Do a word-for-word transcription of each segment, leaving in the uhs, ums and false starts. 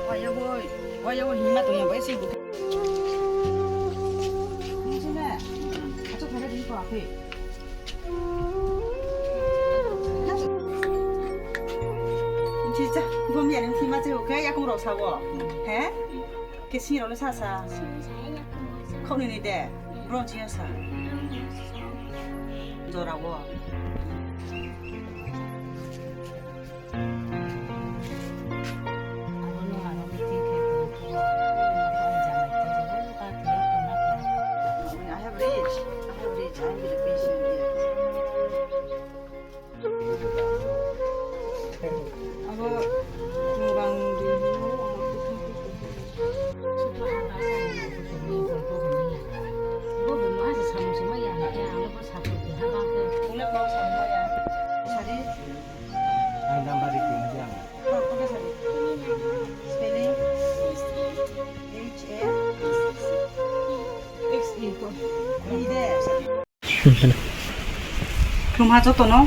Waya woi, waya woi, hima tongya bai si. Ni sini, acha thara di ko ape. Chicha, gom ya ni hima che, okay, ya kung rok sawo. He? Ke sini rok le sa sa. Khoni ni de, bro chiya sa. Jora wo. I have reached. I have reached. I am the patient here. Abo mubang di hino, omo kuthang kuthang. Bo bo ma se samung sumai ya, ya, abo ko sapu ke haba ke. Ule kau samung ya. Sari. Ang number reading aja. Spelling? H A X E ko. Ide. Khumha jotono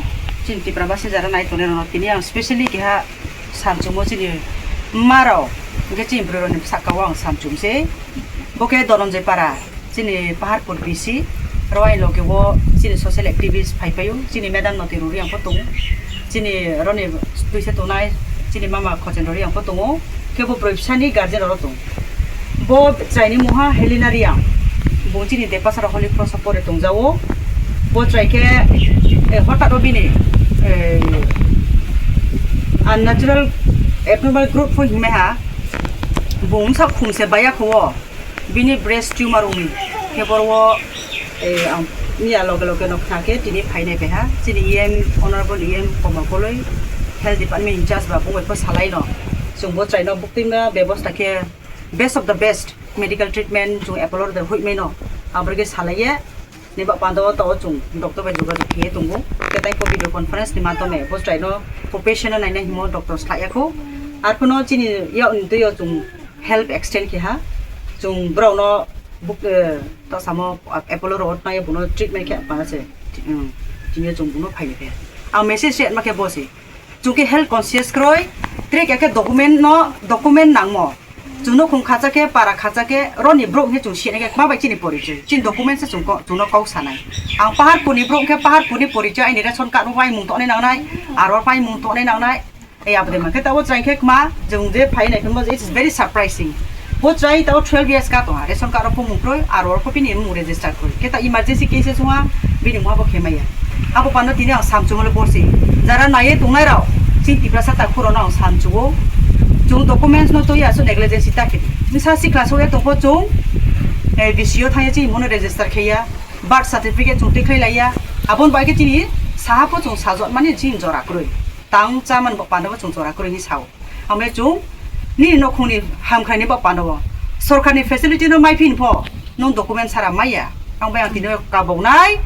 chini Tipra basi jara nai tongnai rokno tini ang specially keha samchungo chini mma rok hwnkhe chini bwrwi rokni bwsakao ang samchung se. Bo khe Dhananjay Para. Chini Paharpur B C, rwai loge o chini social activist phai phaio, chini madam no twi rwri ang pho tongo, chini roni twisa tongnai, chini mama Khochen rwri ang pho tongo, khe bo bwrwi bwsani guardian rok tongo. Bo chwraini mungha Helena Reang, bo chini Depasara Holy Cross o pore tongjao, bo chwrai khe, eh, hotat o bini, eh, unnatural abnormal growth pho hinmai ha, bo wngsa khum se baiya kho o. Bini breast tumor wngwi khe boro o, eh, ang miya loge loge no khna khe tini phainai paiha chini E M, Honorable E M Komol Koloi, Health Department in charge ba bungwi pho salai no. Chwng bo chwraino buktui ma bebosta khe best of the best medical treatment chwng Apollo rwda hoihmai no. Aboni khe salai ye ni ba pando to chwng doctor bai jogajog khe tongo. Khe tai ko video conference ni madhyome bo chwraino patient no naina himo doctor slai ya kho. Ar phuno chini yakni twi o chwng help extend khe ha. Chwng borok no buk, eh, ta samo Apollo rogo thanai bono treatment khe pana se. Hmm, tini chwng bono phaini khe. Ang message se ma khe bo se. Chwng khe health conscious kroi, tre khe khe document no, document nangmo. Chwng no khung khacha khe, para khacha khe, roni borok hwnwi chwng sini khe, ma bai chini porichoi. Chini document se chwng ko, chwng no kok sanai. Ang Paharpur ni borok khe, Paharpur ni porichoi, aini ration card no pai mung tongnai nangnai, aro pai mung tongnai nangnai. Ei, abo de mankhe tabo chwrai khe kma, chwng je phai nai phimo, it is very surprising. Bo chwrai tabo twelve years ka tongha, ration card rok phumung kroi, aro rok pho bini mung register kroi. Khe ta emergency cases wngha, bini mungha bo khe maya. Abo pano tini ang samchung le borsi. Jara naiye tongnai rok, chini Tiprasa takhuk rok no ang samchungo. Chwng documents no twi aswk negligence ta khe. Nisa sikla sokya tongkho chwng, eh, D C o thangya chini mung register kheya, birth certificate chwng twi khlai laiya. Aboni bai khe chini saha pho chwng sajwk mani chini jora kroi. Tang cha man bo panda bo chwng jora kwrwi hinwi sao. Ang bai chwng nini nokhungni hamkrai ni bo panda bo. Sorkarni facility no mai phin pho nwng document sara maya. Ang bai ang tini kaboknai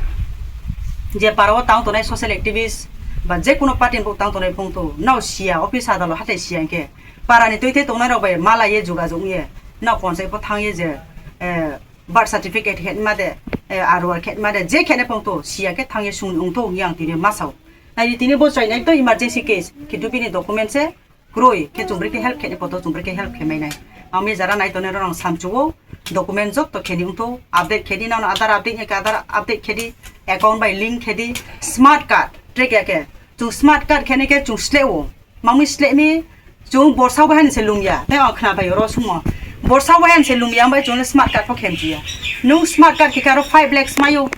je para o tang tongnai social activist ba je kuno party ni bo tang tongnai phung to nao sia office adalo hatai sia hinkhe para ni twi thai tongnai rok bai mala ye jogajog ye nao ponchai pho thang ye je, eh, birth certificate khe ma de, eh, R O R khe ma de, je khe ne phung to, siya khe thang ye sung ung to, yang tini ma sao. Nai di tini bo chwrai nai to emergency case, kintu bini document se kroi, khe chwng bwrwi khe help khe ne poto, chwng bwrwi khe help khe mai nai. Ang mi jara nai tongnai rok ang samchugo, document jotto khe ni ung to, update khe di, nang Aadhaar update ne khe Aadhaar update khe di, account bai link khe di, smart card, track ya khe, chwng smart card khe ne khe chwng sle o. Mangwi slehmi chwng borsa bai han se lungya, tei o khna bai oro sumo. Borsa bai han se lungya, bai chwng smart card pho khe mchuya. Nwng smart card khe aro five lakhs mayo.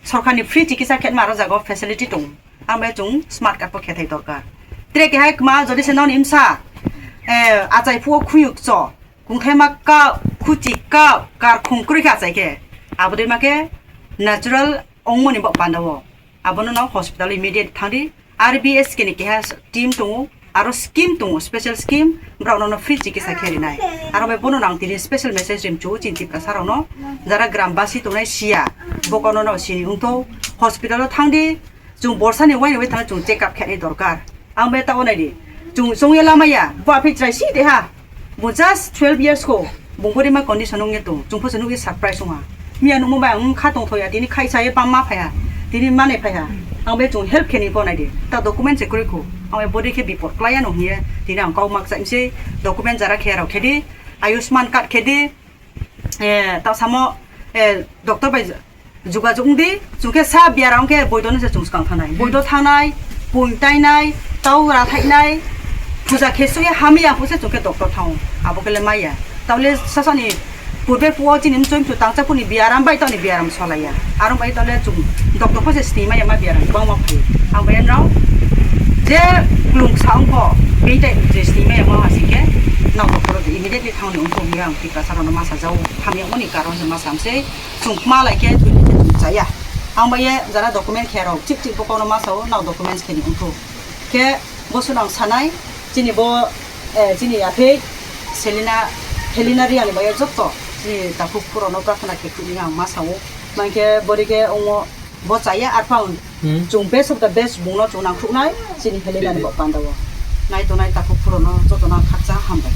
Sorkarni free chikitsa khe ma aro jaga facility tong. Ang bai chwng smart card pho khe thai dorkar. Tre khe hai kma jodi se non imsa, eh, achai phuo khuyuk cho. Kungthaima ka, khuchi ka, kar khung kwrwi kha achai khe. Abo dei ma khe natural ongmoni bo panda o. Abono no hospital immediate thangdi. R B S K ni keha team tongo, aro scheme tongo, special scheme, borok no free chikitsa khe rinai. Aro bai bono nang tini special message rim chu chini Tiprasa rok no, jara gram basi tongnai siya, bokono no sini ungtho, hospital o thangdi, chwng borsa ni uaini bai thang chwng check up khe ni dorkar. Ang bai ta onai di, chwng chwng ye lama ya, bo aphi chwrai si de ha. Bo just twelve years ko, bo body ma condition wngya tong, chwng pho se nugwi surprise wngha. Miya nukmo bai ang kha tongthoya, tini khaisa ye pamma phaiha, tini mane phaiha. Ang bai chung help khe ni pho nai di. Ta document se kwrwi khu. Ang bai body khe bipot klai ya no hiye. Tini ang kau mak chai mse document jara khe rok khe di. Ayushman card khe di. Eh, ta samo, eh, doctor bai jugajug wng di. Chung khe sa biaram khe boido no se chung skang thanai. Boido thanai, pung tainai, tau ra thainai. Puja khe sui hamya phu se chung khe doctor thang. Abo khe le maya. Taule sasani purbe puo chini mchoi mchu tangcha phuni biaram bai toni biaram solaiya. Aro bai taule chung doctor pho se sini maya ma biaram bang ma phai. Ang bai rao je klung sa ang pho beitai je sini maya ma asike na doctor immediately thang ni ungkho mi ang tika sa no masa jau. Hamya moni karon se masa amse chung ma lai khe chung chaya. Ang bai ye jara document khe rao chik chik bo kono masa o na documents khe ni ungkho. Khe bo sunang sanai, chini bo, eh, chini aphei Selina, Helena Riani bai jotto chini takhuk phurono prarthana khe khuni ang ma sao. Mankhe bori khe omo bo chaya arpang Hmm. Chung best of the best bungno chung nang khuknai chini Helena ni bo pandao. Nai tonai takhuk phurono joto nang khakcha hambai.